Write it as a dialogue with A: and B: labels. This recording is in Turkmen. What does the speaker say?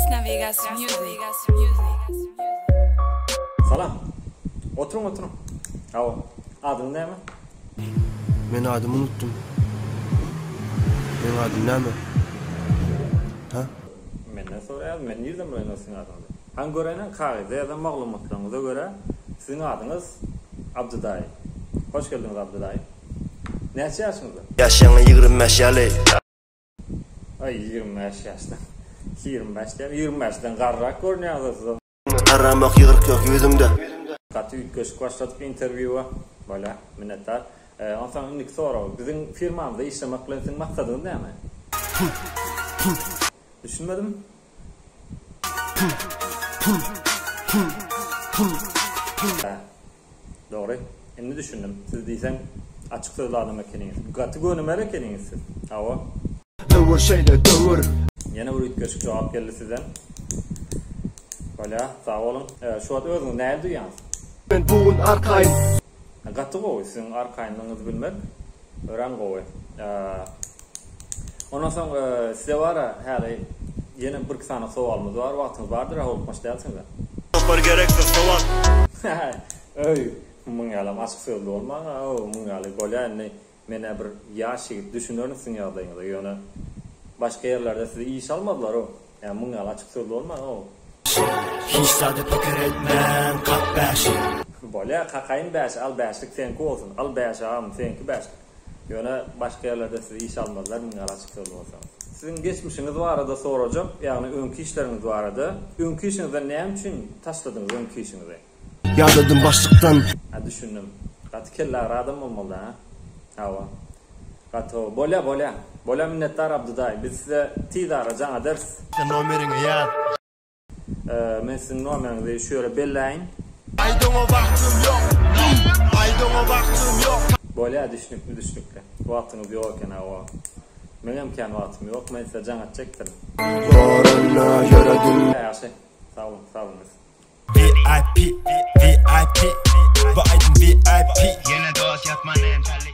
A: Krasna Vegas Music.
B: Salam. Oturyň oturyň. Hawa. Adyňyz näme?
C: Men adymy unutdym. Meň adym näme? Hä?
B: Menden soraýar, men nirden bileýin ol siziň adyňyzy? Hany göräýiň, kagyzda ýazan maglumatlaryňyza görä, siziň adyňyz Abdy daýy. Hoş geldiňiz Abdy daýy. Näçe ýaşyňyzda?
C: Ýaş ýaňy 25 ýaly.
B: Aý, 25 ýaşdan. 25 diýýän, 25-den garryrak görünýäňiz-ä siz.
C: Garramak ýygryk ýok ýüzümde.
B: Gaty üýtgeşik başladyk interwýua. Bolýa, minnetdar. Onsoň indiki sorag, biziň firmamyzda işlemek bilen siziň maksadyňyz näme?
C: Pul, pul.
B: Düşünmedim.
C: Pul, pul, pul, pul, pul.
B: Hä. Dogry. Indi düşündim. Siz diýseň açyk sözli adam ekeniňiz. Gaty gönümel ekeniňiz siz. Hawa.
C: Döwür şeýle döwür.
B: Ýene bir üýtgeşik jogap geldi sizden. Bolýa, sag boluň. Şu wagt özüňizi nähili duýýaňyz?
C: Men bu gün arkaýyn.
B: Gaty gowy, siziň arkaýynlygyňyzy bilmek örän gowy. Ondan soň size bara häli ýene birki sany sowalymyz bar, wagtyňyz bardyr-a, howlukmaç dälsiňiz-ä?
C: Topar gereksiz sowal.
B: Öý, muň ýalam açyk sözli bolmaň-a, muň ýaly bolýa indi men-ä bir ýaş ýigit düşünerin siziň ýagdaýyňyza, ýöne başga ýerlerde sizi işe almazlar-ow. Ýa muň ýaly açyk sözli bolmaň-ow.
C: Hiç zady pikir etmän kak bäşi.
B: Bolýa kakaýyn bäşi al bäşlik seňki bolsun al bäşi agam seňki bäşlik ýöne başga ýerlerde sizi işe almazlar muň ýaly açyk sözli bolsaňyz. Siziň geçmişiňiz barada sorajak ýagny öňki işleriňiz barada öňki işiňizden näme üçin taşladyňyz öňki işiňizi.
C: Ýadadym başlykdan.
B: Hä düşündim. Gaty kelleagyry adam bolmalyda hä. Hawa. Gaty gowy. Bolýa bolýa. Bolýa minnetdar Abdy daýy. Biz size tiz ara jaň ederis.
C: Sen nomeriňi ýaz.
B: Men siziň nomeriňizi şu ýere belläýin.
C: Aýdyňa wagtym ýok. Aýdyňa wagtym ýok.
B: Bolýa düşnükli düşnükli. Wagtyňyz ýok eken hawa. Meňem kän wagtym ýok. Men size jaň etjekdirin.
C: Zoruna ýöredim.
B: Ýagşy. Sag boluň sag boluň.
C: VIP VIP Bu aýdym VIP
D: Ýene dos ýatman ençe.